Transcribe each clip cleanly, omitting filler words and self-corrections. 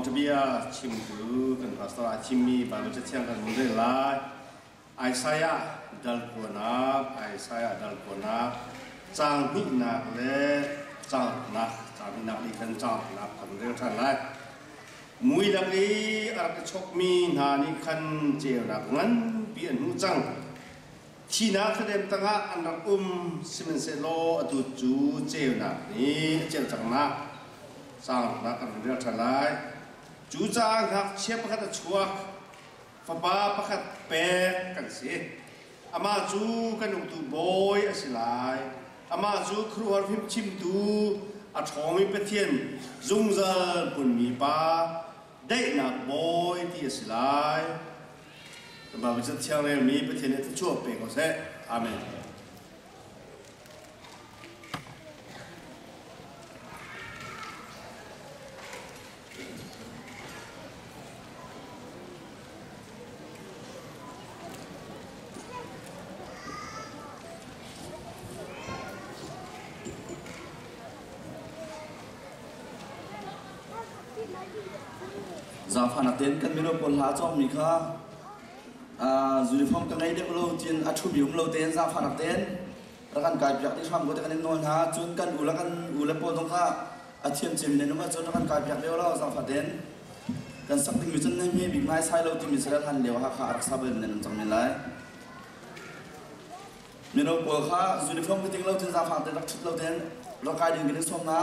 Thawngṭhabia chimtu kan pastor ah thimmi Baibal Cathiang kan hun rel lai. Isaiah dal kuanak, Isaiah dal kuanak, caang hnihnak le caang ruknak, caang hnihnak nih khan caang ruknak kan rel ṭhan lai. Mui lak i a rak i chokmi hna nih khan ceunak nganpi an hmuh cang. Thihnak thladem tangah an rak um, sihmanhsehlaw atu cu ceunak nih a ceu cangnak caang ruknak kan rel ṭhan lai. Cucaah ngakchia pakhat a chuak, fapa pakhat pek kan si. Amah cu kan uktu bawi a si lai. Amah cu khuaruahhar fimchimtu, a ṭhawngmi Pathian, zungzal hmunmi Pa, daihnak bawi ti a si lai. Baibal Cathiang relmi Pathian nih thluachuah pe ko seh. Amen. Zaangfahnak tein kan mino pawl hla cawngmi kha uniform ka ngei deuh lo tiin a ṭhumi um lo tein zaangfahnak tein rak kan kai piak dih hram ko ti kan in nawl hna. Cun kan u le kan u le pawl zong kha a thiam cem nan um ahcun rak kan kai piak deuh lo zaangfah tein kan sak dingmi cun nan hme bik naisai lo timi sal hlan lio Hakha a rak sa bal mi nan um cang men lai. Mino pawl kha uniform ka ting lo cun zaangfah tein rak ṭhut lo tein rak kai ding kan in sawm hna.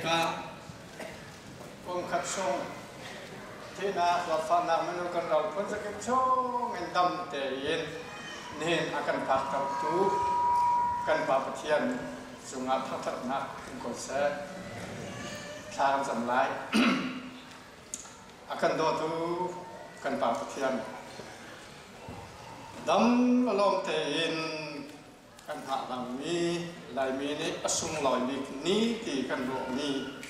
Hika Kum khat chung thihnak zawtfahnak minung kan ral phun zakip chung in dam tein nihin a kan phaktertu kan Pa Pathian cungah thangthatnak um ko seh. Thla kan cam lai. A kan dawtu kan Pa Pathian dam lawm tein Kan hngahhlangmi Laimi nih a sunglawi bik ni ti kan ruahmi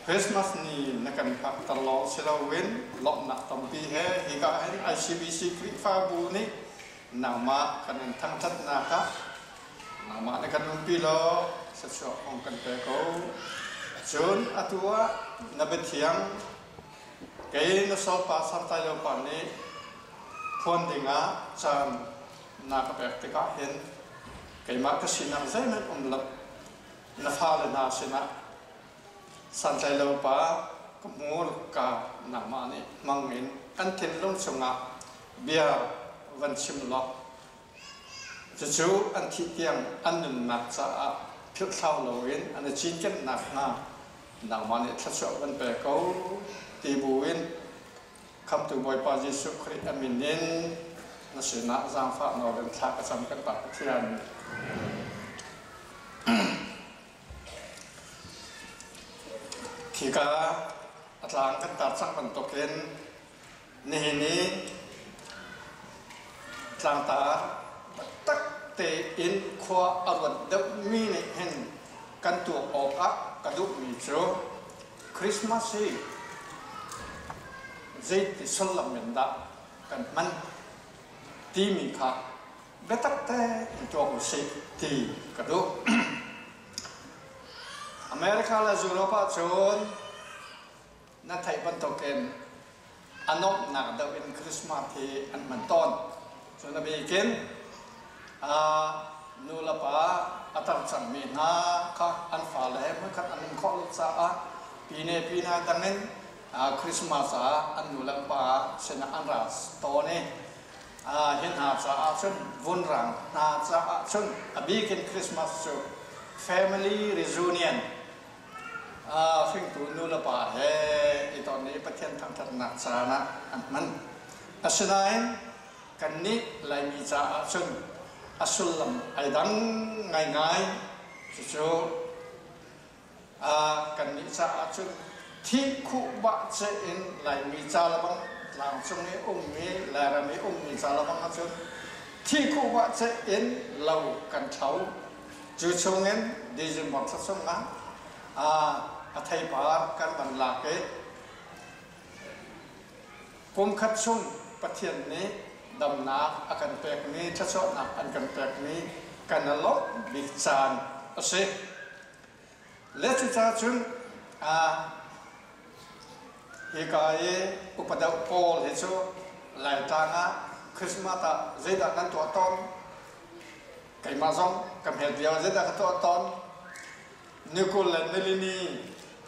Christmas ni na kan phakter lawng si loin lawmhnak tampi he hika hin ICBC Khrihfabu nih nangmah kan in thangṭhatnak ah nangmah na kan umpi law thluachuah hong kan pe ko. Cun atu ah na biathiang kei na salpa Santai Lopa nih phuan dingah caan na ka pek tikah hin keimah ka sinak zeihmanh um lo na fale hna sinah santlailo pa ka hmur ka nangmah nih hmang in an thinlung chungah bia van chim law cucu an thih tiang an nunnak caah philhthlau loin an i cinkennak hnga nangmah nih thluachuah van pe ko ti buin Khamhtu Bawipa Jesuh Khrih a min in na sinah zaangfah nawl in thla ka cam kan Pa Pathian. Khika a tlang kan tar cang bantukin nihin i tlangtar tak tein khua a ruat deuhmi nih hin kan tuak awkah ka duhmi cu Christmas hi zeiti sullam in dah kan hman timi kha biatak tein tuak usih ti ka duh. America le Europe ahcun na theih bantukin a nuamhnak deuh in Christmas hi an hman tawn. Cun a bikin nu le pa a tar cangmi hna kha an fale he hmunkhat an um khawh lo caah pine pina dangin Christmas ah an nu le pa sinah an ra tawn i hi hna caah cun vunrang hna caah cun a bikin Christmas cu family reunion hringtu nu le pa he i ton i Pathian thangṭhatnak caan ah an hman. Asinain kannih Laimi caah cun a sullam ai dang ngaingai. Cucu kannih caah cun thih khuh bah ceh in Laimi ca lebang tlangcung i ummi Lairam i ummi ca lebang ahcun thih khuh bah ceh in lo kan thlo. Cu chungin December thla chungah a theipar kan van lak i kum khat chung Pathian nih damnak a kan pekmi, thluachuahnak an kan pekmi kan i lawmh bik caan a si. Le cucaah cun hika i upa deuh pawl hi cu Laitlang ah Christmas ah zeidah nan tuah tawn? Keimah zong ka hmet lio zeidah ka tuah tawn? Nikul le nilini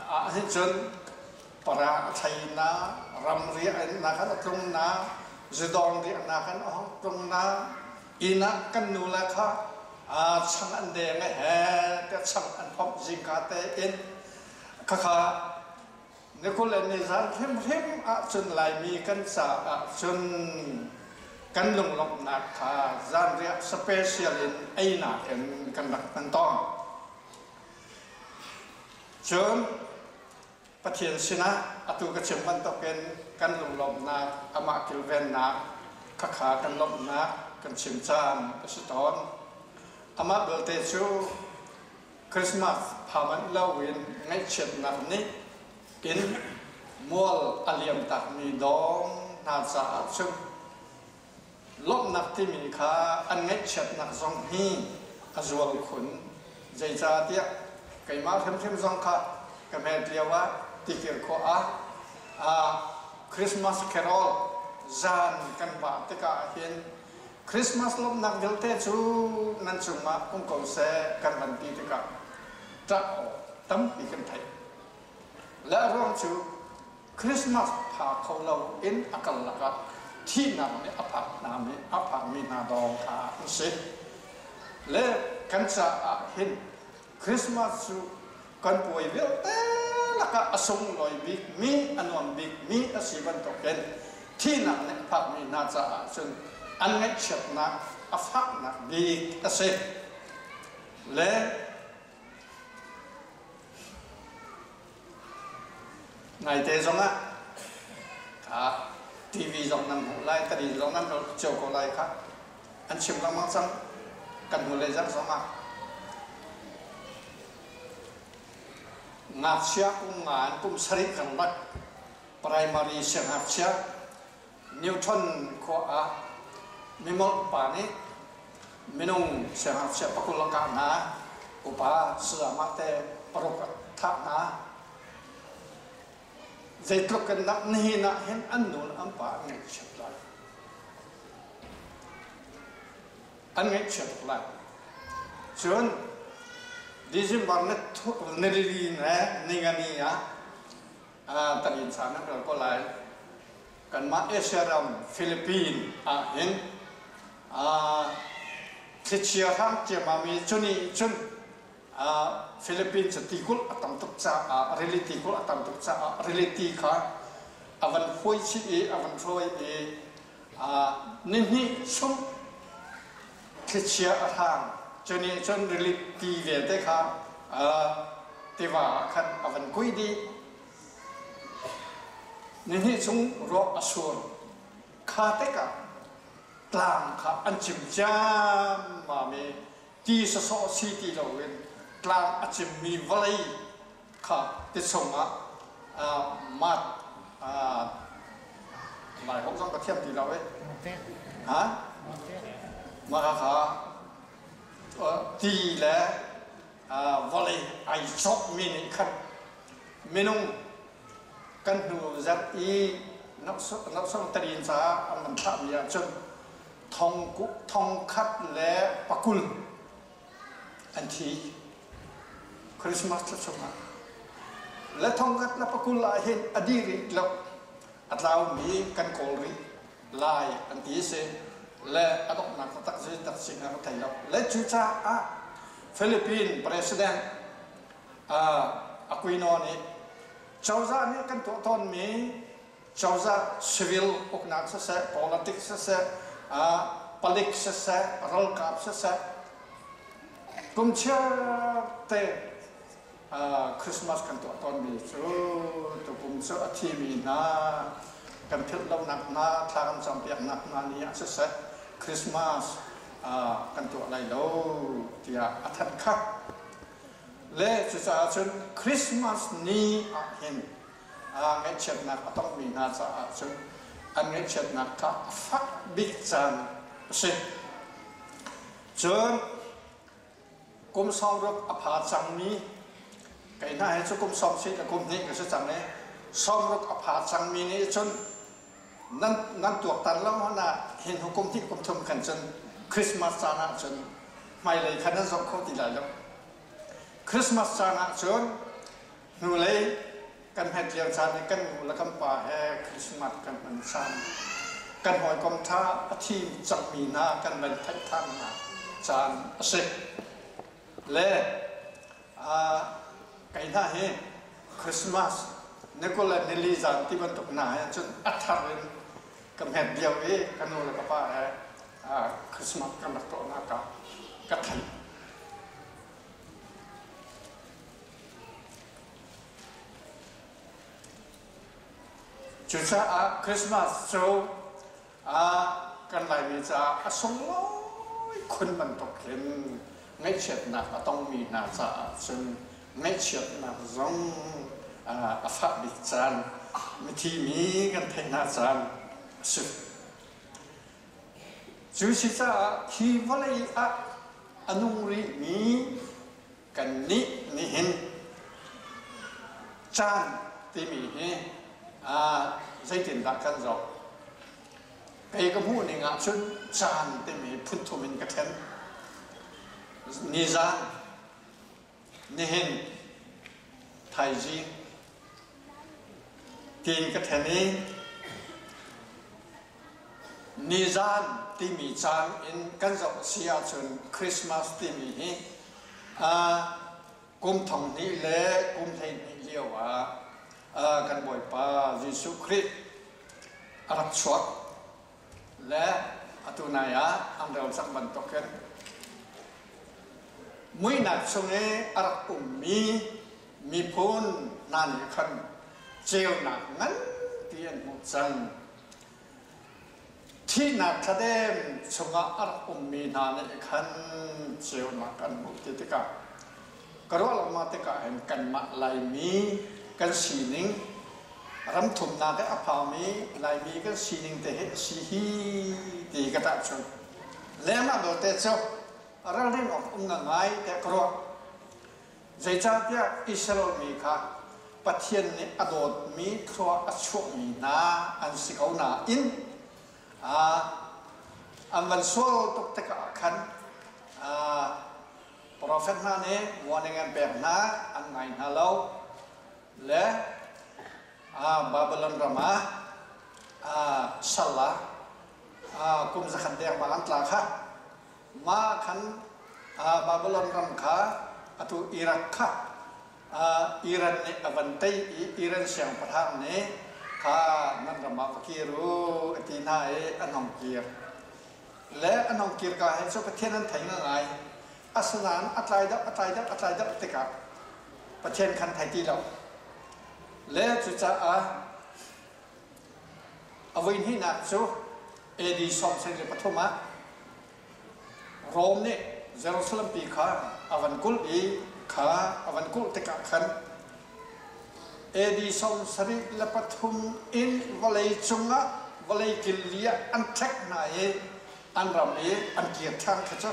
ah hin cun para a thlei na, ram riah in na kan a tlung na, zudawng riah na kan a hong tlung na, inn ah kan nu le kha chang an deng he te chang an phomh zingka te in khakha nikul le nizan hrimhrim ahcun Laimi kan caah cun kan lunglawmhnak kha zanriah special in einak in kan rak hman tawn. Cun Pathian sinah atu ka chim bantukin kan lunglawmhnak, amah kilvennak, khakha kan lawmhnak kan chim caan a si tawn. Amah belte cu Christmas phamanh loin ngaihchiatnak nih in mual a liamtakmi dawng hna caah cun lawmhnak timi kha an ngaihchiatnak zong hi a zual khun. Zeicahtiah keimah hrimhrim zong kha ka hmet lio ah tikir khua ah Christmas carol zan kan vah tikah hin Christmas lawmhnak vialte cu nan cungah um ko seh kan van ti tikah ṭah awk tampi kan theih. Le a ruang cu Christmas pha kho lo in a kal lakah thihnak nih a phak hna mi a phakmi hna dawng kha an si. Le kan caah hin Christmas cu Kan puai vialte lakah a sunglawi bikmi, a nuam bikmi a si bantukin thihnak nih a phakmi hna caah cun an ngaihchiatnak a faknak bik a si. Le naite zongah kha TV zong nan hmuh lai, tadin zong nan hmuh cio ko lai kha. An chim lengmang cang. Kan hnulei zarh zongah ngakchia kum nga in kum sarih karlak primary siangngakchia Newton khua ah mimolh pa nih minung siangngakchia pakul a kah hna, upa sayamah te paruk a thah hna. Zeitluk in dah nihin ah hin an nu le an pa an ngaihchiat lai. An ngaihchiat tuk lai. Cun December nilili le ningani ah talinsa nan rel ko lai. Kanmah Asia ram Philippines ah hin thlichia hrang ciammam i cuni cun Philippines cu tikulh a tam tuk caah rili tikulh a tam tuk caah rili ti kha a van huai chih i a van hruai i nihnih chung thlichia a hrang. Cu nih cun rili ti vialte kha tiva ah khan a van kui dih. Nihnih chung ruah a sur. Kha tikah tlang kha an cim ciammam i ti sawsawh si ti loin tlang a cimmi vawlei kha ti chungah mat lai holh zong ka thiam ti lo eh ha mah kha ti le vawlei ai cawkmi nih khan minung kan hnu zarh i noksong tarin caah an van thlahmi ahcun thongkhat le pakul an thi Christmas thla chungah le thongkhat le pakul ah hin a dih rih lo a tlaumi kan kawl rih lai an ti si le a donghnak taktak si tak si ka thei lo le cucaah Philippine President Aquino nih cozah nih kan tuah tawnmi cozah civil uknak siseh, politics siseh, palik siseh, ralkap siseh, kum chiarte Christmas kan tuah tawnmi cu tukum cu a thimi hna kan philh lonak hna thla kan campiaknak hna ni ah siseh Christmas kan tuah lai lo tiah a thanh kha. Le cucaah cun Christmas ni ah hin ngaihchiatnak a tongmi hna caah cun an ngaihchiatnak kha a fak bik caan a si. Cun kum sawmruk a pha cangmi kei hna hi cu kum sawm si le kum hnih ka si cang i sawmruk a pha cangmi nih cun nan nan tuaktan lo hmanh ah hin hu kum hnih kum thum khan cun Christmas caan ah cun hmailei kha nan zoh kho ti lai lo. Christmas caan ah cun Hnulei kan hmet lio caan i kan nu le kan pa he Christmas kan hman caan, kan hawikom ṭha a thi cangmi hna kan van theih ṭhan hna caan a si. Le kei hna hi Christmas Nicola nili zan ti bantuk hna he cun a thar in ka hmet lio i ka nu le ka pa he Christmas kan rak tuahnak ah ka theih. Cucaah Christmas cu kan Laimi caah a sunglawi khun bantuk hin ngaihchiatnak a tongmi hna caah cun ngaihchiatnak zong a fah bik caan, mithi mi kan theih hna caan a si. Cu si caah hi vawlei ah a nung rihmi Kannih nih hin caan timi hi zeitindah kan zoh? Kei ka hmuh ning ahcun caan timi phun thum in ka ṭhen. Nizan, nihin, thaizing tiin ka ṭhen i nizan timi caan in kan zoh a si ahcun Christmas timi hi. Kum thong hnih le kum 12 lio ah kan Bawipa Jesuh Khrih a rak chuak le atu nai ah an rel cang bantukin muihnak chung i a rak ummi miphun hna nih khan ceunak nganpi an hmuh cang. Thihnak thladem chungah a rak ummi hna nih khan ceunak an hmuh ti tikah ka ruah lengmang tikah hin kanmah Laimi kan sining ram thumnak i a phangmi Laimi kan sining te hi a si hi ti ka tahchunh. Lengmah belte cu ralrin awk um ngai tiah ka ruah. Zeicahtiah Israel mi kha Pathian nih a dawtmi thlua a chuahmi hna an si ko nain an van sual tuk tikah khan profet hna nih warning an pek hna, an ngai hna lo le Babylon ram ah sal ah kum zakhat dengmang an tla kha. Mah khan Babylon ram kha atu Iraq kha Iran nih a van tei i Iran siangpahrang nih kha nan ram ah va kir u a ti hna i an hong kir. Le an hong kir ka he cu Pathian an thei ngai. Asinain a tlai deuh a tlai deuh a tlai deuh tikah Pathian khan thei ti lo. Le cucaah A voihnihnak cu AD 73 ah Rome nih Jerusalem pi kha a van kulh i kha a van kulh tikah khan AD 73 in vawlei cungah vawlei killi ah an ṭhek hna i an ram i an kir ṭhan kha cu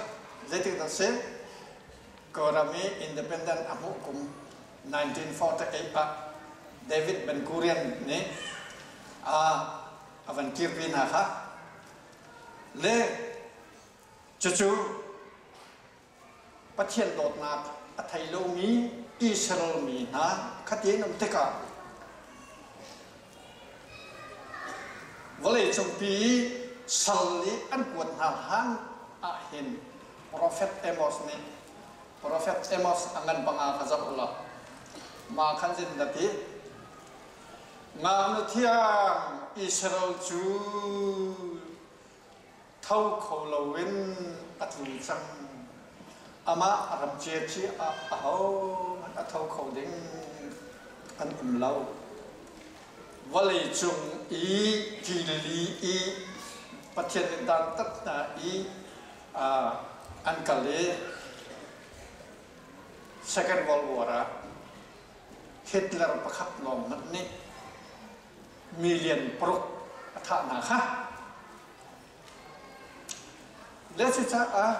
zeitik dah si? Kawlram i independent a hmuh kum 1948 ah David Ben Gurion nih a van kirpi hna kha. Le cucu Pathian dawtnak a thei lomi Israel mi hna khatin um tikah vawleicungpi sal nih an kuat hna hlan ahhin Profet Amos nih Profet Amos a ngan panga kha zoh u law mah khan zin na ti ngaknu thiang Israel cu tho kho loin a tlu cang amah ram ciaci ah ahohmanh a tho kho ding an um lo vawlei cung i kili i Pathian nih dantat hna i an kal i Second World War ah Hitler pakhat lawng hmanh nih million paruk a thah hna kha. Le cucaah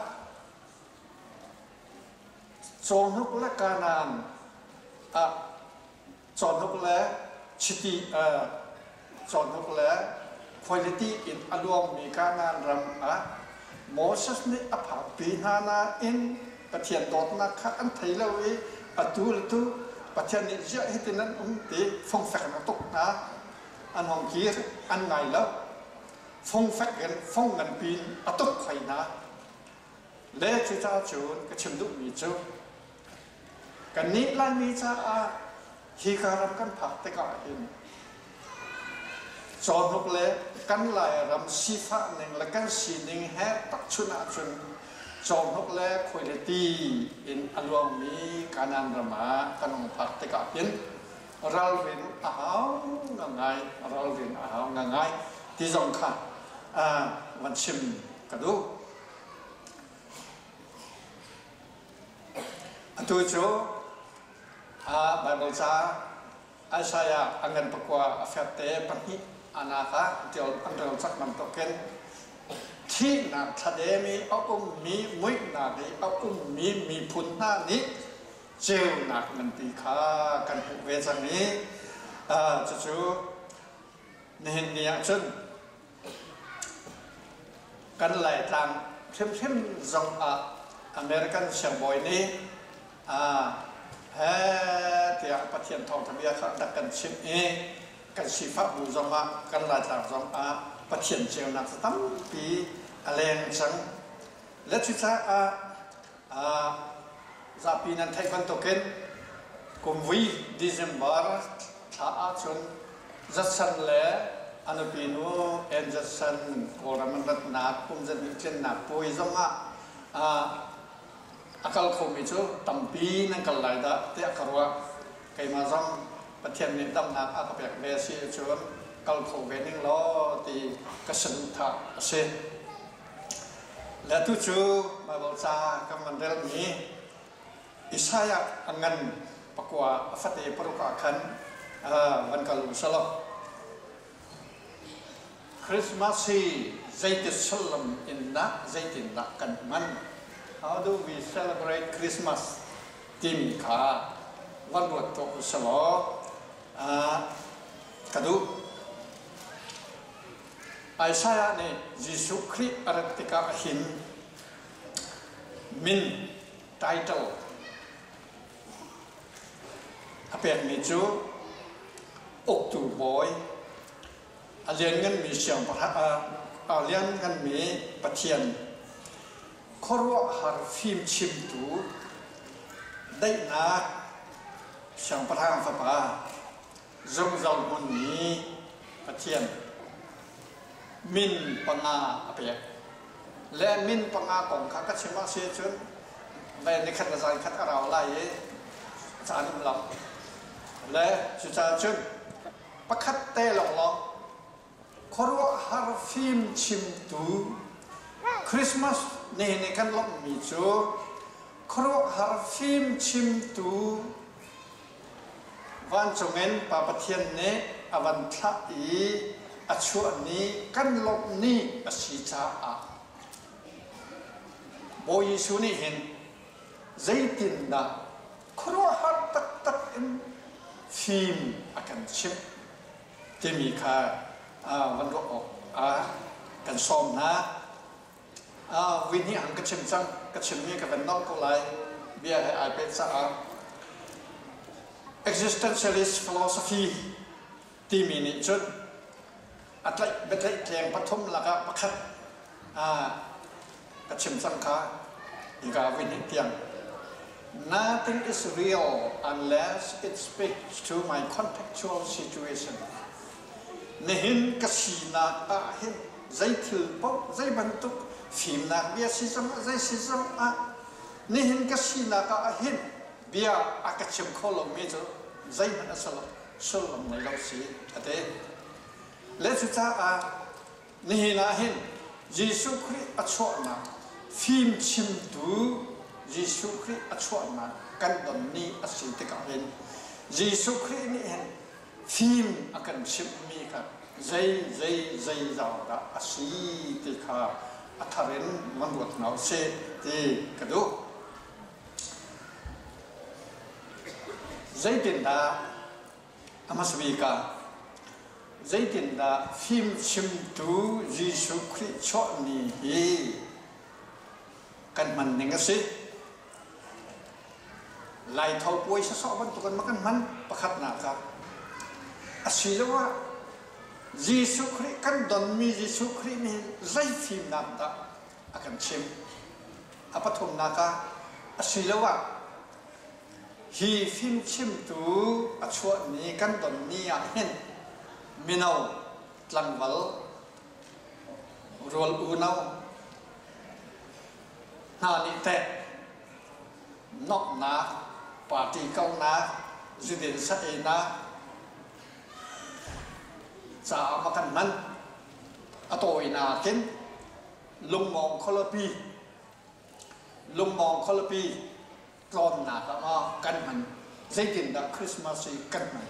cawhnuk le Kanaan ah cawhnuk le chiti cawhnuk le khuailiti in a luangmi Kanaan ram ah Moses nih a phakpi hna nain Pathian dawtnak kha an thei lo i atu le tu Pathian nih ziah hitin an um ti fungfek in a tuk hna. An hong kir, an ngai lo. Fungfek in fung nganpi in a tuk hoi hna. Le cucaah cun ka chim duhmi cu Kannih Laimi caah hika ram kan phak tikah hin cawhnuk le kan Lairam sifah ning le kan sining he takchun ahcun cawhnuk le khuailiti in a luangmi Kanaan ram ah kan hung phak tikah hin ralrin a hau ngangai, ralrin a hau ngangai ti zong kha van chim ka duh. Atu cu Baibal ca Isaiah a ngan pakua a ferte pahnih anak ah an rel cak bantukin thihnak thladem i a ummi muihnak i a ummi miphun hna nih ceunak nganpi kha kan hmuh ve cang i cucu nihin ni ah cun Kan Laitlang hrimhrim zong ah American siangbawi nih he tiah Pathian thawngtha bia kha rak kan chimh i kan sifah bu zong ah kan Laitlang zong ah Pathian ceunak cu tampi a leng cang. Le cucaah. Zapi nan theih bantukin kumvui December thla ahcun Judson le a nupi nu Ann Judson Kawlram an ratnak kum zahnih tlinnak puai zongah a kal khomi cu tampi nan kal lai dah tiah ka ruah. Keimah zong Pathian nih damnak a ka pek ve a si ahcun kal kho ve ning law ti ka saduhthah a si. Le tu cu Baibal ca kan van relmi Isaiah a ngan pakua a fate paruk ah khan van kal u selaw. Christmas hi zeiti sullam in dah zeitindah kan hman? How do we celebrate Christmas? timi kha van ruat tuah u selaw ka duh. Isaiah nih Jesuh Khrih a rat tikah hin min title a pekmi cu uktu bawi a liannganmi siangpahrang a liannganmi Pathian khuaruahhar fimchimtu daihnak siangpahrang fapa zungzal hmunmi Pathian min panga a pek. Le min panga kong kha ka chim ah si cun ve nikhat le zan khat a rau lai i caan um lo. Le cucaah cun pakhat te lawnglawng khuaruahhar fim chimtu Christmas ni ni kan lawmhmi cu khuaruahhar fim chimtu Vancung in Pa Pathian nih a van thlah i a chuah ni kan lawmh ni a si caah Bawi Jesuh nih hin zeitindah khuaruahhar taktak in fim a kan chimh timi kha van ruah awk ah kan sawm hna. Vui hnih hang ka chim cang, ka chimmi ka van nolh ko lai, bia he ai peh caah. Existentialist philosophy timi nih cun a tlaih biatlaih tleng pathum lakah pakhat ka chim cang kha hika vui hnih tiang. Nothing is real unless it speaks to my contextual situation. Nihin ka sinak ah hin zei thil paoh zei bantuk fimnak bia si zong ah zei si zong ah nihin ka sinak ah hin bia a ka chim kho lomi cu zeihmanh a si lo sullam ngei lo si a ti. Le cucaah nihin ah hin Jesuh Khrih a chuahnak fimchimtu Jesuh Khrih a chuahnak kan don ni a si tikah hin Jesuh Khrih nih hin fim a kan chimhmi kha zei zei zei zau dah a si ti kha a thar in van ruat hna usih ti ka duh. Zeitindah a hmasa bik ah zeitindah fimchimtu Jesuh Khrih chuah ni hi kan hman ning a si? Laitho puai sawsawh bantuk in ma kan hman pakhatnak ah asiloah Jesuh Khrih kan donmi Jesuh Khrih nih zei fimnak dah a kan chimh? A pathumnak ah asiloah hi fimchimtu a chuahmi kan donmi ah hin mino tlangval rual unau hna nih teh nomhnak, party kaunak, zudin sa-einak caah ma kan hman. A tawinak in lungmawng khualipi lungmawng khualipi tlawnnak ah ma kan hman. Zeitindah Christmas hi kan hman?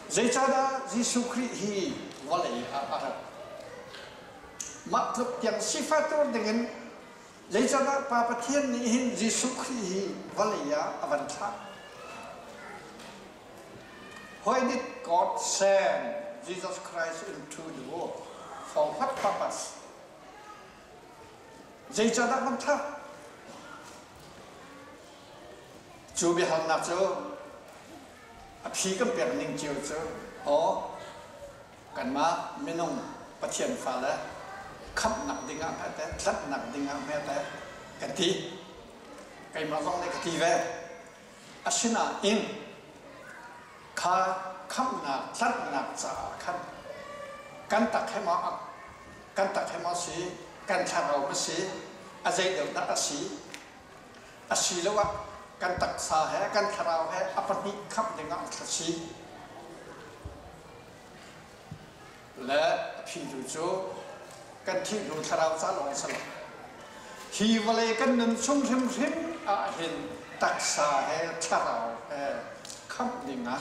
Zeicahdah Jesuh Khrih hi vawlei ah a rat? Mah tluk tiang sifah tuar dingin zeicahdah Pa Pathian nih hin Jesuh Khrih hi vawlei ah a van thlah? Why did God send Jesus Christ into the world? For what purpose? Zeicahdah kan thah? Cu biahalnak cu a phi kan pek ning cio cu aw kanmah minung Pathian fale Khamhnak dingah hme teh, tlanhnak dingah hme teh kan ti. Keimah zong nih ka ti ve. Asinain kha khamhnak, tlanhnak caah khan kan tak he maw kan tak he maw si, kan thlarau ma si, a zei deuh dah a si, asiloah kan taksa he kan thlarau he a pahnih khamh dingah a si. Le a phitu cu kan thih hnu thlarau ca lawng si lo. Hi vawlei kan nun chung hrimhrim ah hin taksa he thlarau he khamh dingah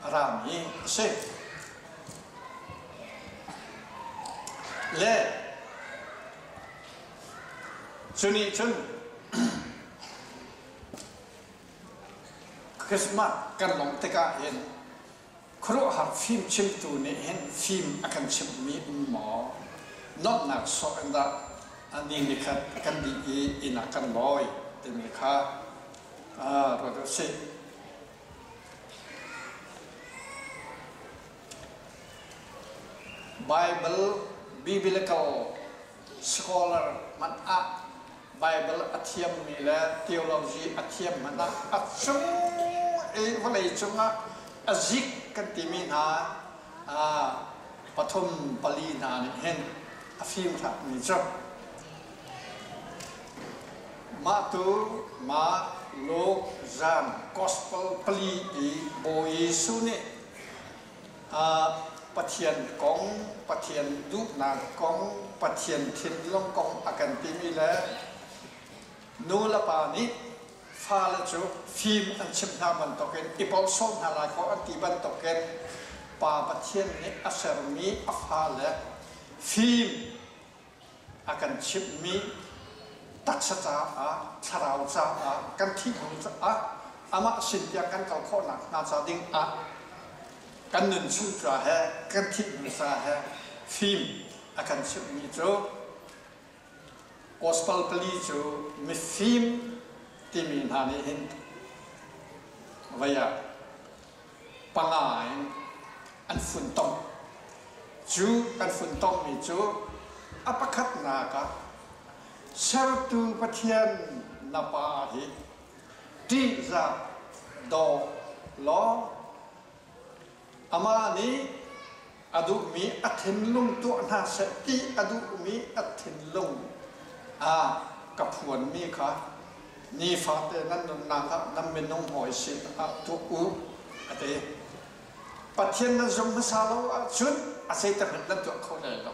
a rami a si. Le cu nih cun Christmas kan lawmh tikah hin Khuaruahhar fimchimtu nih hin fim a kan chimhmi um maw? Nuamhnak sawh in dah ni nikhat kan dih i inn ah kan lawi timi kha ruat u sih. Bible biblical scholar hmanh ah Bible a thiammi le theology a thiam hmanh ah a cung i vawlei cungah a zik kan timi hna pathum pali hna nih hin a fim hratmi cu mah tu Mark, Luke, John Gospel pali i Bawi Jesuh nih Pathian kong, Pathian duhnak kong, Pathian thinlung kong a kan timi le nu le pa nih fale cu fim an chimh hna bantukin i porhsawh hna lai kaw an ti bantukin Pa Pathian nih a sermi a fale fim a kan chimhmi taksa caah, thlarau caah, kan thih hnu caah, amah sin tiang kan kal khawhnak hnga ca ding ah kan nun chung ca he kan thih hnu ca he fim a kan chimhmi cu Gospel pali cu mifim timi hna nih hin vei ah panga in an funtom. Cu an funtommi cu a pakhatnak ah sertu Pathian na Pa hi ṭihzah daw law amah nih a duhmi a thinlung tuah hna seh ti a duhmi a thinlung a ka phuanmi kha nifate nan nunnak ah nan minung hawi sin ah tuah u a ti. Pathian nan zumh hmasa lo ahcun a zeitik hmanh nan tuah kho lai lo.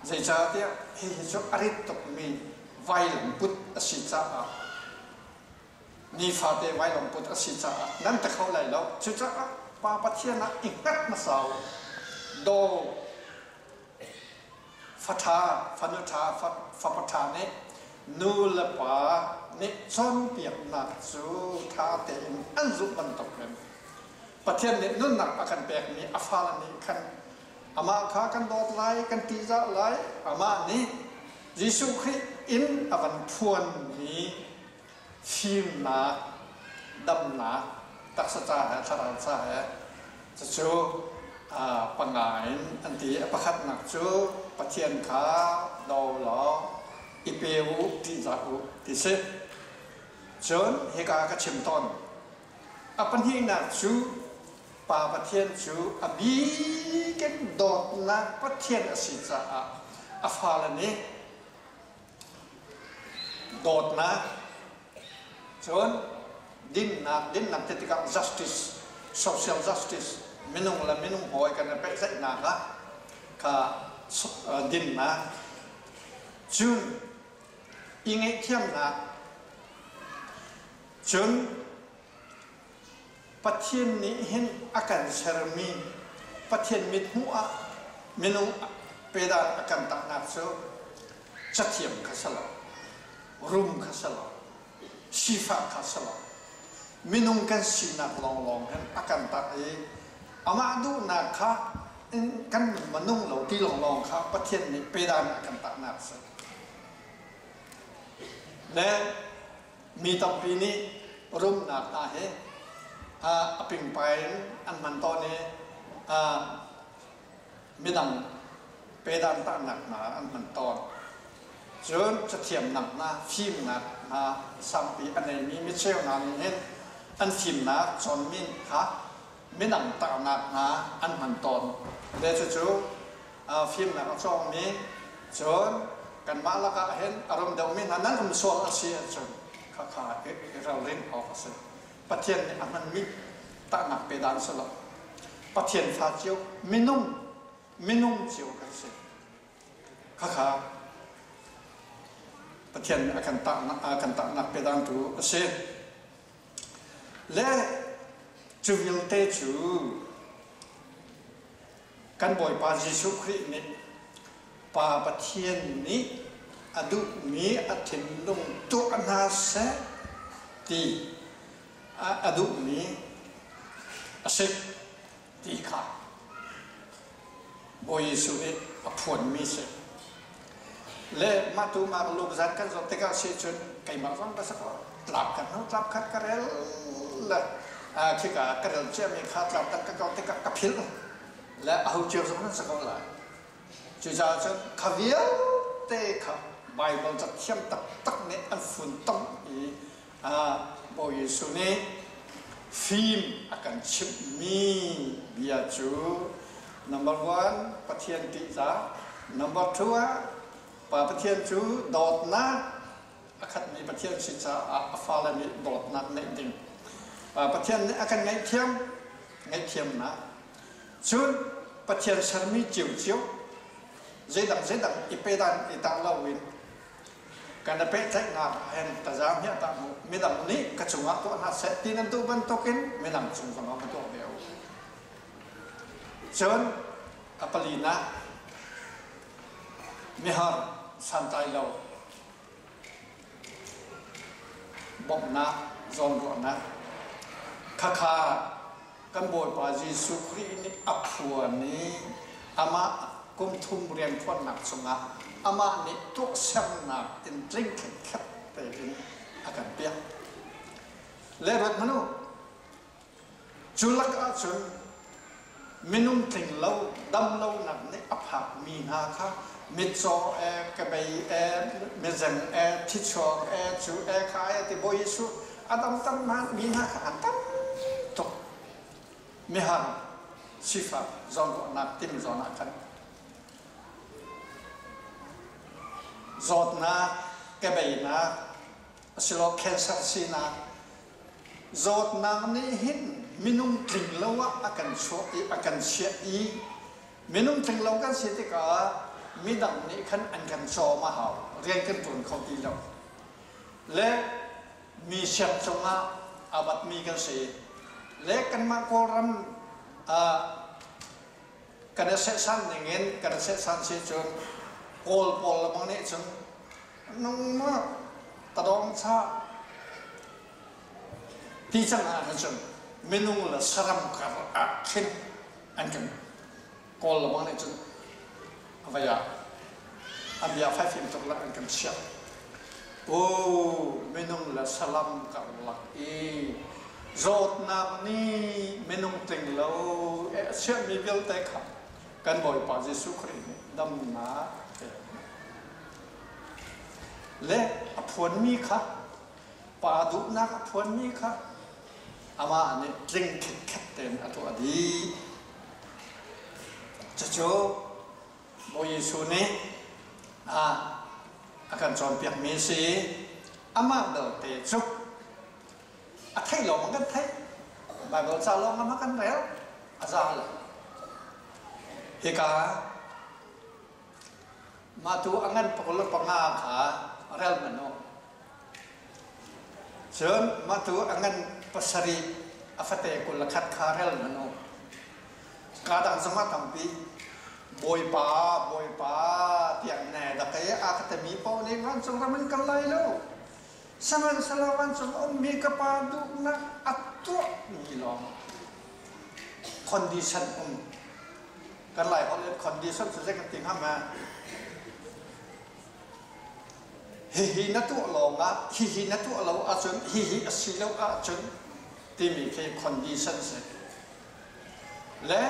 Zeicahtiah hihi cu a rit tukmi vailam put a si caah nifate vailam put a si caah nan ti kho lai lo. Cucaah Pa Pathian ah i hngat hmasa u. Daw fa ṭha, fanu ṭha, fapa ṭha nih nu le pa nih cawnpiaknak cu ṭha tein an zulh bantukin Pathian nih nunnak a kan pekmi a fale nih khan amah kha kan dawt lai, kan ṭihzah lai, amah nih Jesuh Khrih in a van phuanmi fimnak, damnak, taksa ca he thlarau ca he cucu panga in an ti. A pakhatnak cu Pathian kha daw law i pe u, ṭihzah u ti si. Cun hika ka chim tawn. A pahnihnak cu Pa Pathian cu a bik in dawtnak Pathian a si caah a fale nih Dawtnak, cun dinnak, dinnak ti tikah justice, social justice, minung le minung hawi kan i pehtlaihnak ah kha dinnak, cun i ngaihthiamnak, cun Pathian nih hin a kan sermi Pathian mithmuh ah minung pedan a kan taknak cu cathiam kha si lo, rum kha si lo, sifah kha si lo. Minung kan sinak lawnglawng hin a kan tak i amah duhnak kha kan nun ma nung lo ti lawnglawng kha Pathian nih pedan a kan taknak a si. Le Mi tampi nih rumnak hna hi a pingpai in an hman tawn i midang Pedan tahnak hna an hman tawn. Cun cathiamnak hna, fimnak hna sangpi a neimi micheu hna nih hin an fimnak cawnmi kha minang tahnak hna an hman tawn. Le cucu fimnak a cawngmi cun kanmah lakah hin a rum deuhmi hna nan um sual a si ahcun khakha i ralrin awk a si. Pathian nih a hmanmi tahnak pe dan si lo. Pathian fa cio minung minung cio kan si. Khakha Pathian nih a kan tahnak a kan tahnak pe dan tu a si. Le cu vialte cu kan Bawipa Jesuh Khrih nih Pa Pathian nih a duhmi a thinlung tuah hna seh ti a duhmi a si ti kha Bawi Jesuh nih a phuanmi si. Le mah tu mah luk zan kan zawt tikah si cun keimah zong ka si ko tlap kan hnu tlap khat ka rel le khika ka rel ciami kha tlap dang ka kau tikah ka philh le aho cio zong nan si ko lai. Cucaah cun kha vialte kha Baibal cathiam taktak nih an funtom i Bawi Jesuh nih fim a kan chimhmi bia cu number one Pathian ṭihzah, number two ah Pa Pathian cu dawtnak a khatmi Pathian si caah a fale nih dawtnak neih ding. Pa Pathian nih a kan ngaihthiam, ngaihthiamnak. Cun Pathian sermi ciocio zeidang zeidang i pedan i tah loin kan i pehtlaihnak hen tazaam hi a tah mu midang nih ka cungah tuah hna seh ti nan duh bantukin midang cung zongah va tuah ve u. Cun a palinak mihar santlai lo bawmhnak zawnruahnak khakha kan Bawipa Jesuh Khrih nih a phuan i amah kum thum rianṭuannak chungah amah nih tuahsernak in tling khetkhet tein a kan piak. Le ruat hmanh u, cu lakah cun minung tling lo, dam lonak nih a phakmi hna kha mitcaw e, kebei e, mizeng e, thichuak e, cu e, kha e ti Bawi Jesuh a damter mi hna kha an tam tuk. Mihar sifak zawnruahnak timi zawn ah khan zawtnak, kebeinak, asilo cancer sinak zawtnak nih hin minung tling lo ah a kan chuah i a kan chiah i minung tling lo kan si tikah midang nih khan an kan cawm a hau rian kan ṭuan kho ti lo le mi siang cungah a batmi kan si le kanmah Kawlram kan i sehsan ningin kan i sehsan si cun Kawl pawl lamang nih cun nangmah tadawng cha ti cang ah cun minung le saram kar ah khin an kan Kawl lamang nih cun a vai ah a bia fai fim tuk la an kan chiah. O minung le salam karlak i zawtnak nih minung tling lo e a chiahmi vialte kha kan Bawipa Jesuh Khrih nih damnak pek le a phuanmi kha pa duhnak a phuanmi kha amah nih tling khitkhet tein a tuah dih. Cucu Bawi Jesuh nih a kan cawnpiakmi a si. Amah belte cu a theih lawng kan theih. Baibal ca lawng ah kan rel. A za lo. Hika mah tu a ngan 25 kha rel hmanh u. Cun mah tu a ngan 7 a fate 21 kha rel hmanh u. Kaa dang zongah tampi Bawipa, Bawipa tiah ne dak i a ka timi paoh nih vancung ram in kal lai lo. Sihmanhsehlaw vancung a ummi ka Pa duhnak a tuahmi lawng condition um. Kan Lai holh in condition cu zei kan ti hnga ma? Hihi na tuah lawngah, hihi na tuah lo ahcun, hihi a si lo ahcun timi khi condition si. Le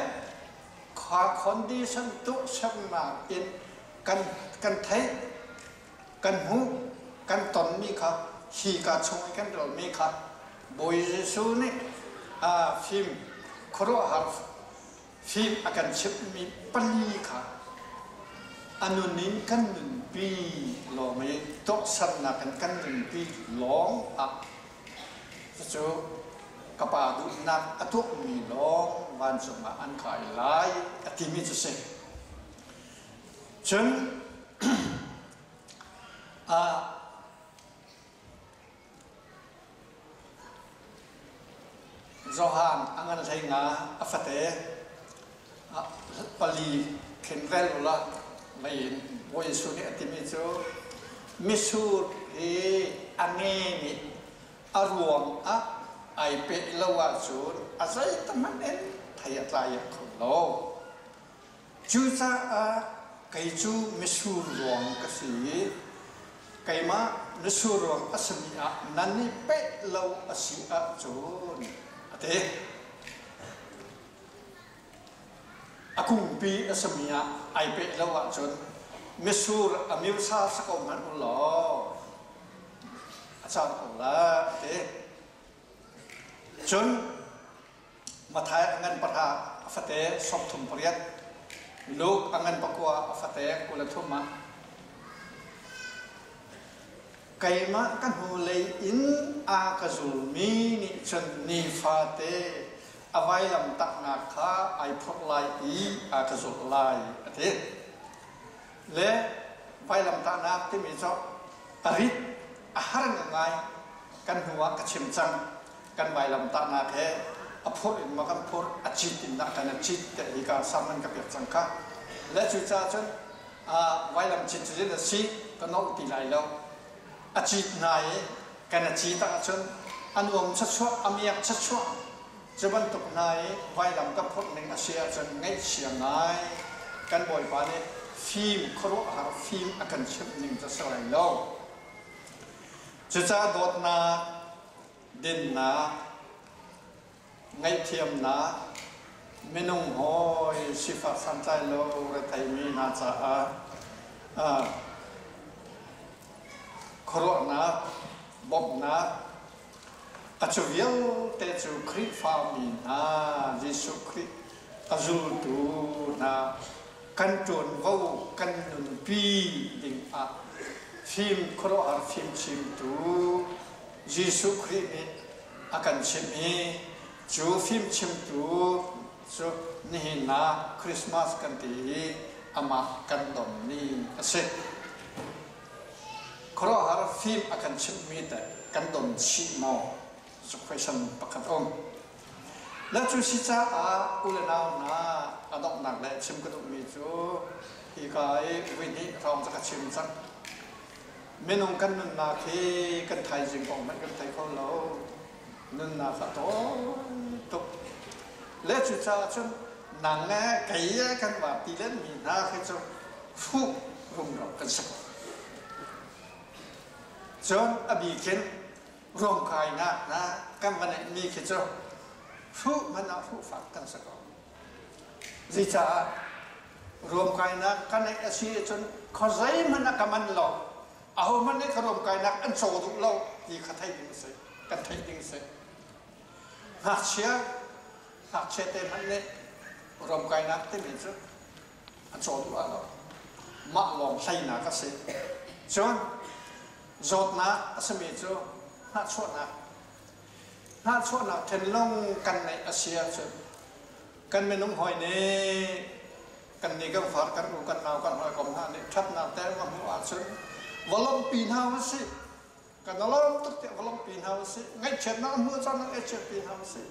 Condition tuahsernak in kan kan theih, kan hmuh, kan tonmi kha hi ka chung i kan relmi kha Bawi Jesuh nih fim khuaruahhar fim a kan chimhmi pali kha a nun in kan nunpi lawng i tuahsernak in kan nunpi lawng ah cucu ka pa duhnak a tuahmi lawng vancung ah an kai lai a timi cu si. Cun Johan a ngan hlei nga a fate pali khin rel u law mei in Bawi Jesuh nih a timi cu mitsur hi a nge nih a ruang ah ai peh lo ahcun a zeitahmanh in thei a tlai kho lo. Cucaah kei cu mitsur ruang ka si i keimah mitsur ruang a simi ah nan i peh lo a si ahcun a ti. A kungpi a simi ah ai peh lo ahcun mitsur a mirsa si ko hmanh u law a cang ko la a ti. Cun Matthai a ngan pahra a fate 38, Luke a ngan pakua a fate 23 ah keimah ka hnulei in a ka zulmi nih cun nifate a vailam taknak kha ai phurh lai i a ka zulh lai a ti. Le vailamtahnak timi cu a rit a har ngai kan hnu ah ka chim cang. Kan vailamtahnak he a phurh in ma kan phurh, a cit in dah kan a cit te hi ka sam an ka pek cang kha. Le cucaah cun vailam cit cu a si ka nolh ti lai lo. A cit hna i kan a cit ahcun a nuam chuachuah, a miak chuachuah. Cu bantuk hna i vailam ka phurh ning a si ahcun ngaihchia ngai kan Bawipa nih fim khuaruahhar fim a kan chimh ning cu a si lai lo. Cucaah dawtnak, dinnak, ngaihthiamnak, minung hawi sifak santlai lo retheimi hna caah khuaruahnak, bawmhnak, A cu vialte cu Khrihfami hna Jesuh Khrih a zultu hna kan ṭuanvo kan nunpi dingah fim khuaruahhar fimchimtu Jesuh Khrih nih a kan chimh i cu fimchimtu cu nihin ah Christmas kan ti i amah kan donmi a si. Khuaruahhar fim a kan chimhmi teh kan don chih maw? Cu question pakhat um. Le cu si caah u le nau hna a donghnak le chim ka duhmi cu hika i vui hnih hrawng cu ka chim cang. Minung kan nunnak hi kan thaizing kong hmanh kan thei kho lo. Nunnak a tawi tuk. Le cucaah cun nang le kei kan var ti lenmi hna khi cu hruh rumro kan si ko. Cun a bikin ruamkainak hna kan va neihmi khi cu hruh hmanh ah hruh fak kan si ko. Zeicah ruamkainak ka neih a si ahcun khuazei hmanh ah ka man lo, ahohmanh nih ka ruamkainak an caw duh lo ti kha theih ding a si, kan theih ding a si. Ngakchia, ngakchia te hmanh nih ruamkainak timi cu a caw duh ah lo mah lawng hleinak a si cun zawtnak a simi cu hnahchuahnak hnahchuahnak thinlung kan neih a si ahcun kan minung hawi nih kan ni kan far kan u kan nau kan hawikom hna nih ṭhatnak te va hmuh ahcun va lawmhpi hna usih kan lawm tuk tiah va lawmhpi hna usih ngaihchiatnak a hmuh caan ngaihchiatpi hna usih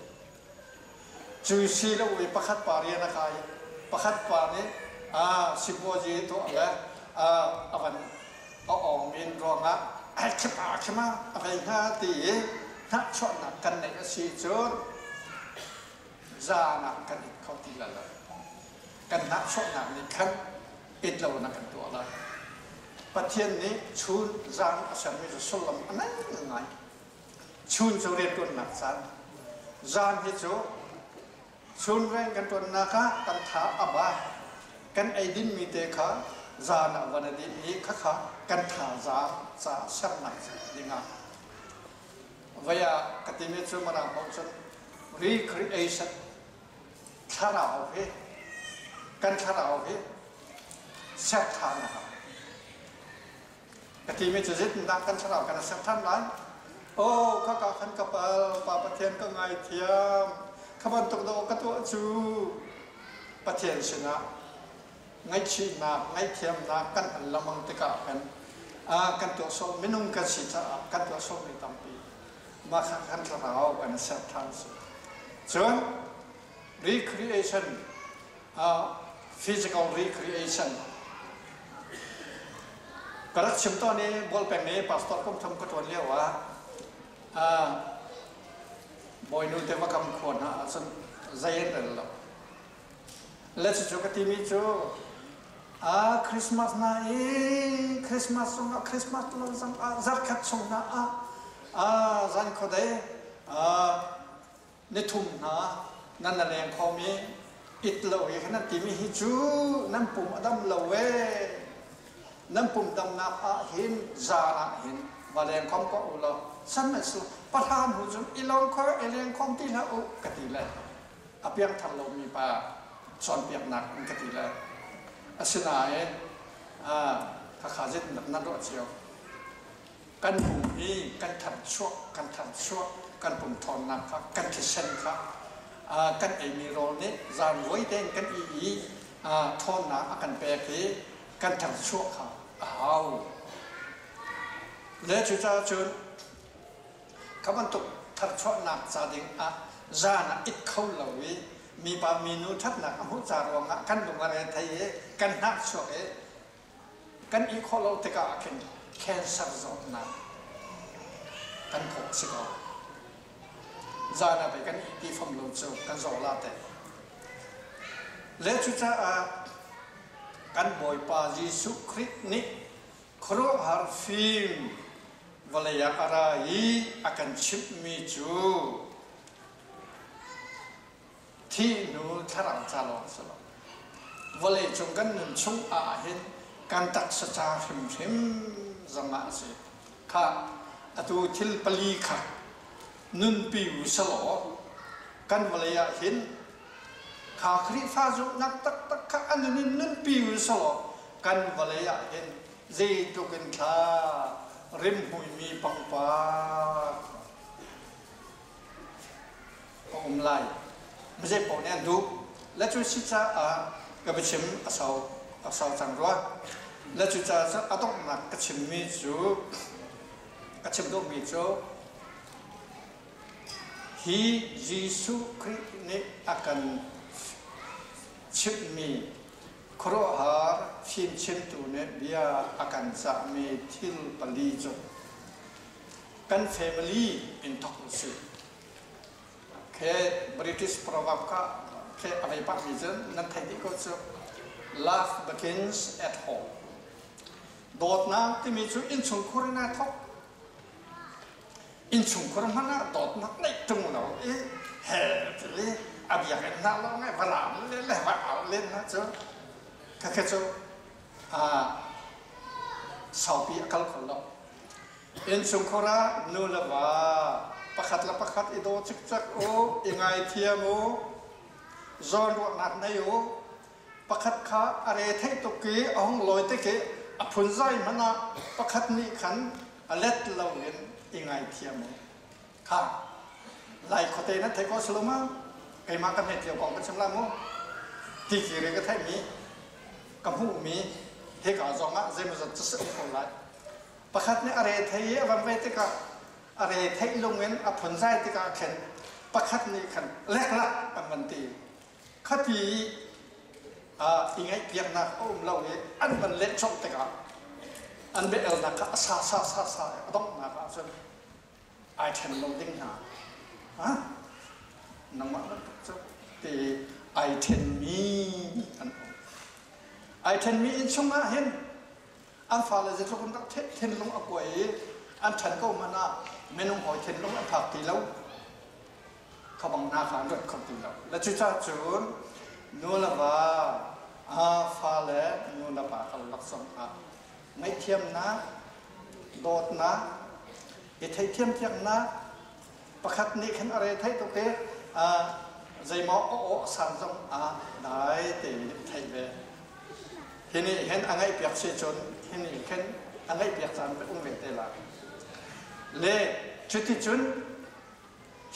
Cu si lo i pakhat pa rian a kai. Pakhat pa nih sipuazi tuah le a van a awng men ruangah ai khipa khima a vei hnga ti i hnahchuahnak kan neih a si cun zaan ah kan it kho ti la lo. Kan hnahchuahnak nih khan it lo na kan tuah lai. Pathian nih chun zaan a sermi cu sullam a ngai ngai. Chun cu rianṭuannak caan, zan hi cu Chun rian kan ṭuannak ah kan tha a ba. Kan eidinmi te kha zan ah van a din i khakha kan thazaang ca sernak dingah vei ah ka timi cu Mirang holh cun recreation thlarau hi kan thlarau hi ser ṭhan a hau. Ka timi cu zeitindah kan thlarau kan ser ṭhan lai? Oh, khaka khan ka pal, Pa Pathian ka ngaithiam. Kha bantuk dawh ka tuah cu Pathian sinah ngaihchihnak, ngaihthiamnak kan hal lengmang tikah khan kan tuah sual minung kan si caah kan tuah sualmi tampi mah kha kan thlarau kan ser ṭhan si. Cun recreation physical recreation ka rak chim tawn i Bualpeng nih pastor kum thum ka ṭuan lio ah bawinu te va kam khua hna ahcun zei an rel lo. Le cucu ka timi cu a Christmas na i Christmas zongah Christmas lo zongah zarkhat chung hna ah a zan khuadei nithum hna nan la leng khom i it lo i nan timi hi cu nan pum a dam lo ee nan pum damnak ah hin zan ah hin va leng khom ko u law sihmanhsehlaw pahra hnu cun i lawng kho i leng khom ti hlah u ka ti le a piangthar lomi pa cawnpiaknak in ka ti le asinain khakha zeitindah nan ruah cio kan pum hi kan tharchuah kan tharchuah kan pum ṭhawnnak kha kan thisen kha kan eimi rawl nih zan voi tein kan i i ṭhawnnak a kan pek i kan tharchuah kha a hau le cucaah cun kha bantuk tharchuahnak ca ding ah zan ah it kho lo i mipa minu ṭhatnak a hmuh ca ruangah kan lung a re thei i kan hnahchuak i kan i khawh lo tikah ah khin cancer zawtnak kan khawh si ko. Zan ah pei kan ih fam lo cu kan zaw la te. Le cucaah kan Bawipa Jesuh Khrih nih khuaruahhar fim vawlei ah a ra i a kan chimhmi cu Thih hnu thlarau ca lawng si lo. Vawleicung kan nun chung ahhin kan taksa ca hrimhrim zong ah a si. Kha atu thil pali kha nunpi u selaw kan vawlei ah hin kha Khrihfa zumhnak taktak kha a nun in nunpi u selaw kan vawlei ah hin zeitluk in thla rimhmuimi pangpar a um lai. Mizei paoh nih an duh. Le cu si caah ka biachim a sau a sau cang rua. Le cu caah cu a donghnak ka chimmi cu ka chim duhmi cu hi Jesuh Khrih nih a kan chimhmi khuaruahhar fimchimtu nih bia a kan cahmi thil pali cu kan family in thok u sih. Khe British proverb kha khe a vei pah mi cun nan theih dih ko cu love begins at home. Dawtnak timi cu innchungkhur in ai thok. Innchungkhur hmanh ah dawtnak neih ṭung lo i he ti a biakinn hna lawng i va laam le le va au len hna cu khakhe cu saupi a kal kho lo. Innchungkhar ah nu le va pakhat le pakhat i daw cikcek u, i ngaithiam u, zawnruahnak nei u. Pakhat kha a re theih tuk i a hung lawi tik i a phunzai hmanh ah pakhat nih khan a let loin i ngaithiam u. Kha Lai khuate nan theih ko silo ma? Keimah ka hmet lio kong ka chim la mu. Ti kiri ka theihmi, ka hmuhmi hika zong ah zeimawzat cu si um ko lai. Pakhat nih a re thei i a van ve tikah a re theih lung in a phunzai tikah khin pakhat nih khan leklak an van ti. Khati i ngaihpiaknak a um lo i an van leh colh tikah an bia-elnak kha a sa sa sa sa i a donghnak ah cun ai ṭhen lo ding hna. Ha? Nangmah bantuk cu ti ai ṭhenmi an um. Ai ṭhenmi innchung ah hin an fale zeitluk in rak thinlung a kuai i an ṭhan ko hmanh ah minung hawi thinlung an phak ti lo. Kha bang hna kha an rat kho ti lo. Le cucaah cun nu le va, fa le nu le pa karlak zongah ngaihthiamnak, dawtnak, i theihthiampiaknak pakhat nih khan a re theih tuk i zeimaw a aw a san zong ah dai tein a theih ve. Hi nih hin a ngaihpiak si cun hi nih khin a ngaihpiak caan um ve te lai. Le cuticun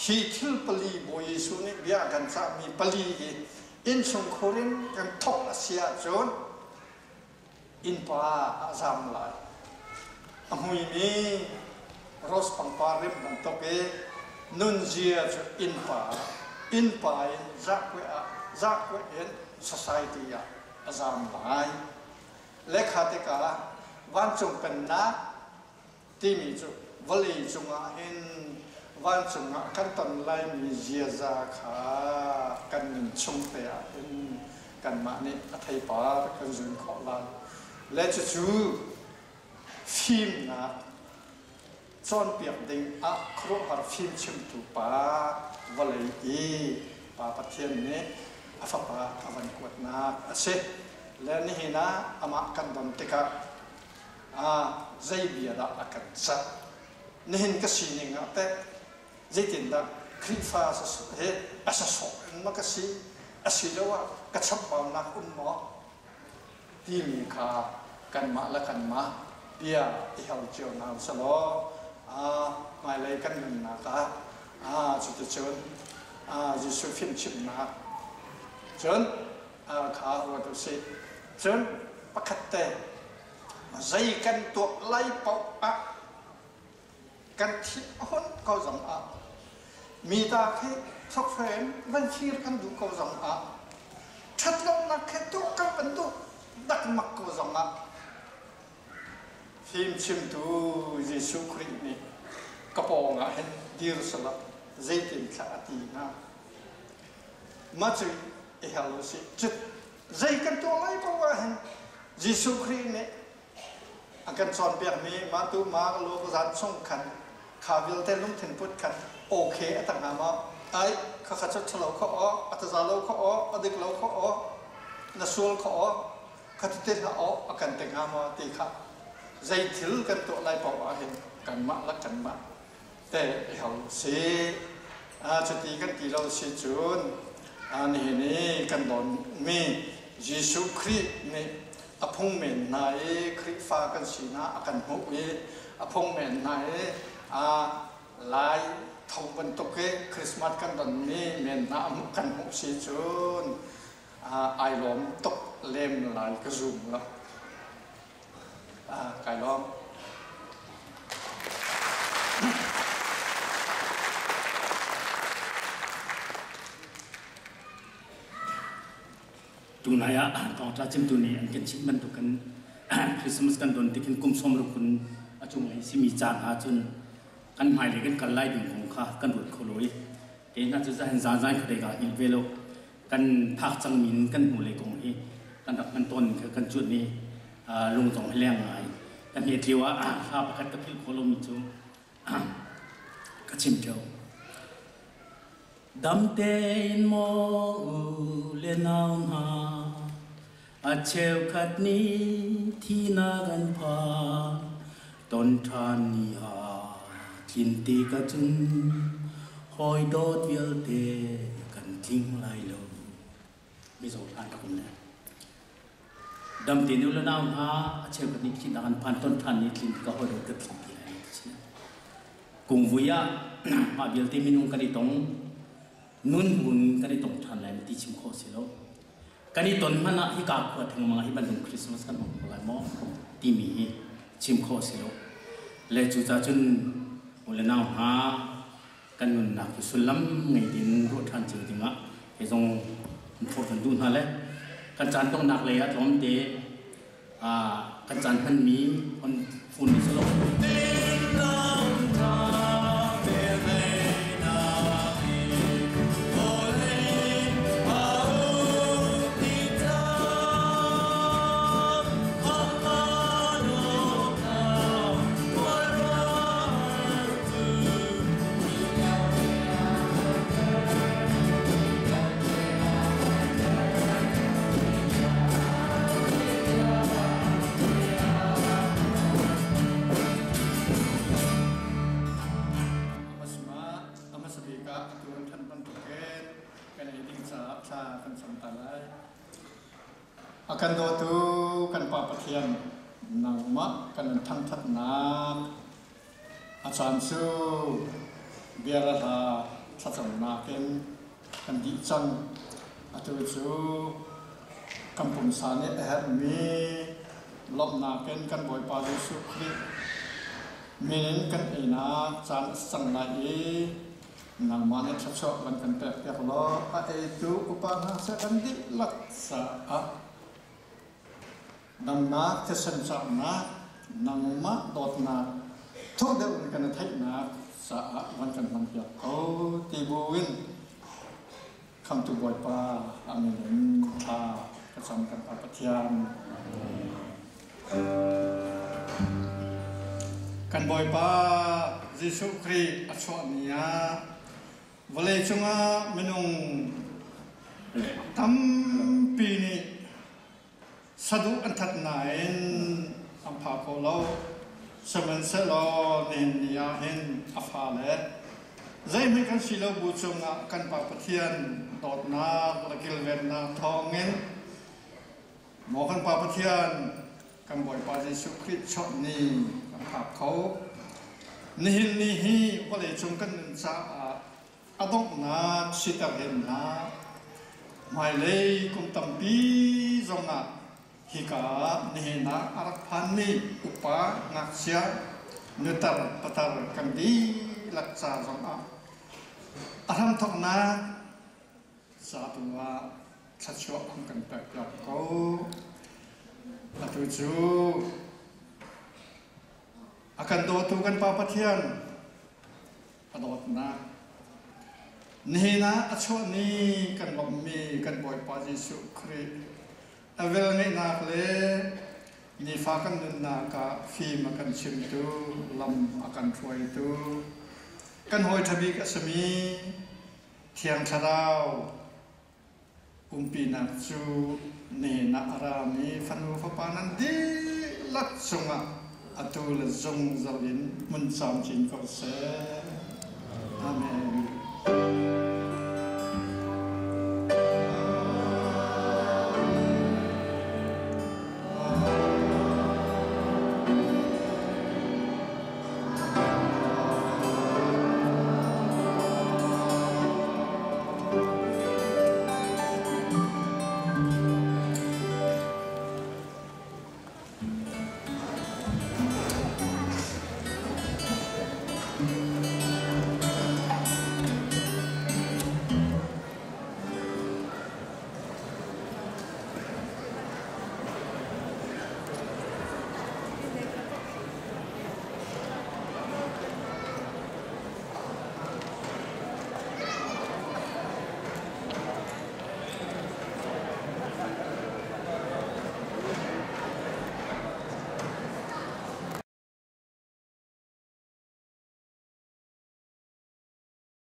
hi thil pali Bawi Jesuh nih bia a kan cahmi pali hi innchungkhur in kan thawk a si ahcun innpa a zam lai. A hmuimi rose pangpar rim bantuk i nunzia cu innpa innpa in zahkueh ah zahkueh in society ah a zam lai. Lekha tikah vancung pennak timi cu vawlei cungah hin vancung ah kan ton laimi ziaza kha kan nun chung te ah hin kanmah nih a theipar kan zun khawh lai. Le cucu fimnak cawnpiak ding ah khuaruahhar fimchimtu pa vawlei i Pa Pathian nih a fapa a van kuatnak a si. Le nihin ah amah kan don tikah zei bia dah a kan cah? Nihin ka sining ah teh zeitindah Khrihfa he a sasawh in ma ka si asiloah ka chambaunak um maw timi kha kanmah le kanmah bia i hal cio hna usalaw hmailei kan nunnak ah cuticun Jesuh fimchimhnak cun kha ruat usih. Cun pakhat te zei kan tuah lai paoh ah kan thih a hun ko zong ah mi ta khi thawkhrem van fir kan duh ko zong ah ṭhatlonak khi tuah kan van duh dakmak ko zong ah fimchimtu Jesuh Khrih nih ka pawng ah hin dir sala zeitin thla a ti hnga mah cu i hal usih zei kan tuah lai paoh ah hin Jesuh Khrih nih a kan cawnpiakmi mah tu ma lu zan chung khan kha vialte lungthin put khan okay a tak hnga maw ai kha kha cu ṭhalo kho aw a taza lo kho aw a dik lo kho aw na sual kho aw kha ti te hlah aw a kan ti hnga maw ti kha zei thil kan tuah lai paoh ah hin kanmah le kanmah te i hal si cuti kan ti lo si cun nihin i kan donmi Jesuh Khrih nih a phung men hna i Khrihfa kan sinak a kan hmuh i a phung men hna i lai tho bantuk i Christmas kan donmi men hna kan hmuh si cun ai lawm tuk lem lai ka zum lo. Kai lawm. Tunai ah thawngṭha chimtu nih an kan chimh bantukin Christmas kan don tikin kum sawm ruk in a cunglei simi caan ah cun kan hmailei kan kal lai ding kong kha kan ruat kho lo i kei hna cu zahin zan kha ka hngilh ve lo. Kan phak cangmi in kan hnulei kong hi kan rak hman tawn kha kan cuanh i lung zong hi leng ngai. Kan hmet lio ah hla pakhat ka philh khawh lomi cu ka chim ṭheo. Dam tein maw u le nau hna, a cheukhat nih thihnak an phan, ton ṭhan ni ah tlin ti ka cun hawi dawt vialte kan tling lai lo. Mizo hlan rak um ne. Dam tein u le nau hna, a cheukhat nih thihnak an phan, ton ṭhan ni tlin ti ka hawi dawt ka tling ti lai lo ti si. Kungvui ah mah vialte minung kan i tong, nun buin kan i tong ṭhan lai ti chim khawh si lo. Kan i ton hmanh ah hika khua thengmang ah hi bantuk Christmas kan hmang kho lai maw timi hi chim khawh si lo. Le cucaah cun u le nau hna kan nunnak cu sullam ngei ding ruah ṭhan cio dingah kei zong forh kan duh hna le kan caan donghnak lei ah tlawmte kan caan hmanmi on phun ni selaw. Tikah atu an ṭhan bantukin kan ei ding caah thla kan cam ta lai. A kan dawtu kan Pa Pathian, nangmah kan in thangṭhatnak a caan cu bia le hla thlacamnak in kan dih cang. Atu cu kan pumsa nih a herhmi lawmhnak in kan Bawipa Jesuh Khrih min in kan einak caan a si cang lai i nangmah nih thluachuah van kan pekpiak law a eitu upa hna seh kan dihlak caah damnak thisen caknak nangmah dawtnak thuk deuh in kan i theihnak caah van kan hmanpiak ko ti buin Khamtu Bawipa a min in thla ka cam kan Pa Pathian. Kan Bawipa Jesuh Khrih a chuah ni ah vawlei cungah minung tampi nih saduh an that nain an pha kho lo. Sihmanhsehlaw nihin ni ah hin a fale zeihmanh kan si lo bu cungah kan Pa Pathian dawtnak le kilvennak thawngin maw kan Pa Pathian kan Bawipa Jesuh Khrih chawnh ni kan phak kho. Nihin ni hi vawleicung kan nun caah a donghnak siter hin hna. Hmailei kum tampi zongah hika nihin ah a rak phanmi upa ngakchia nutar patar kan dihlak ca zongah a hramthawknak ca tu ah thluachuah an kan pekpiak ko. Atu cu a kan dawtu kan Pa Pathian a dawtnak nihin ah a chuah ni kan lawmhmi kan Bawipa Jesuh Khrih a velngeihnak le nifa kan nunnak ah fim a kan chimtu lam a kan hruaitu kan hawi ṭha bik a simi Thiang Thlarau umpinak cu nihin ah a rami fanu fapa nan dihlak cungah atu le zungzal in hmun camcin ko seh.